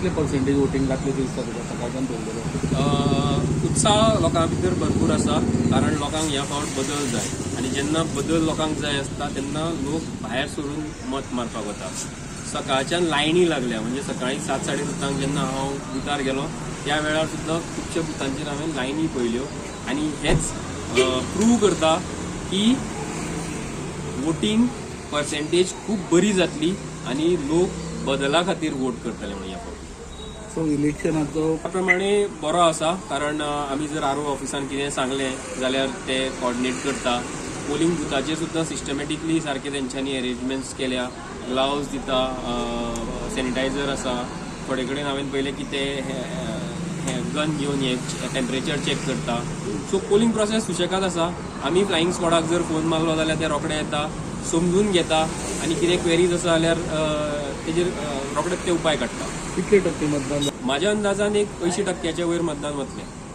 कितले percentage voting जातलें दिसता तुका सकाळच्यान पळयलें? उत्साह लोकां भितर भरपूर आसा, कारण लोकांक ह्या फावट बदल जाय आनी जेन्ना बदल लोकांक जाय आसता तेन्ना लोक भायर सरून मत मारपाक वता. सकाळच्यान लायनी लागल्या, म्हणजे सकाळी 7, 7:30 जेन्ना हांव बुथार गेलो त्या वेळार सुद्दां खुबश्या बुथांचेर हांवें लायनी पळयल्यो आनी हेच प्रूव करता की वोटींग पर्सेंटेज खूब बरी जातली आनी लोक बदला खातीर वोट करतले म्हणून ह्या फावटी. सो इलेक्शनाचो त्या प्रमाणे बरो आसा, कारण आमी जर आर ओ ऑफिसान कितें सांगलें जाल्यार ते कॉर्डिनेट करता. पोलिंग बुथाचेर सुद्दां सिस्टमॅटिकली सारके तेंच्यांनी अरेंजमेंट्स केल्या. ग्लावज दिता, सॅनिटायझर आसा. थोडे कडेन हांवें पळयलें की ते गन घेवन हे टेम्परेचर चॅक करता. सो पोलिंग प्रोसेस सुशेगाद आसा. आमी फ्लायिंग स्क्वॉडाक जर फोन मारलो जाल्यार ते रोखडे येता, समजून घेता आनी कितें क्वेरीज आसा जाल्यार तेजेर रोखडेच ते उपाय काडटा. कितले टक्के मतदान? माझ्या अंदाजान एक 80 टक्क्याच्या वयर मतदान वतलें.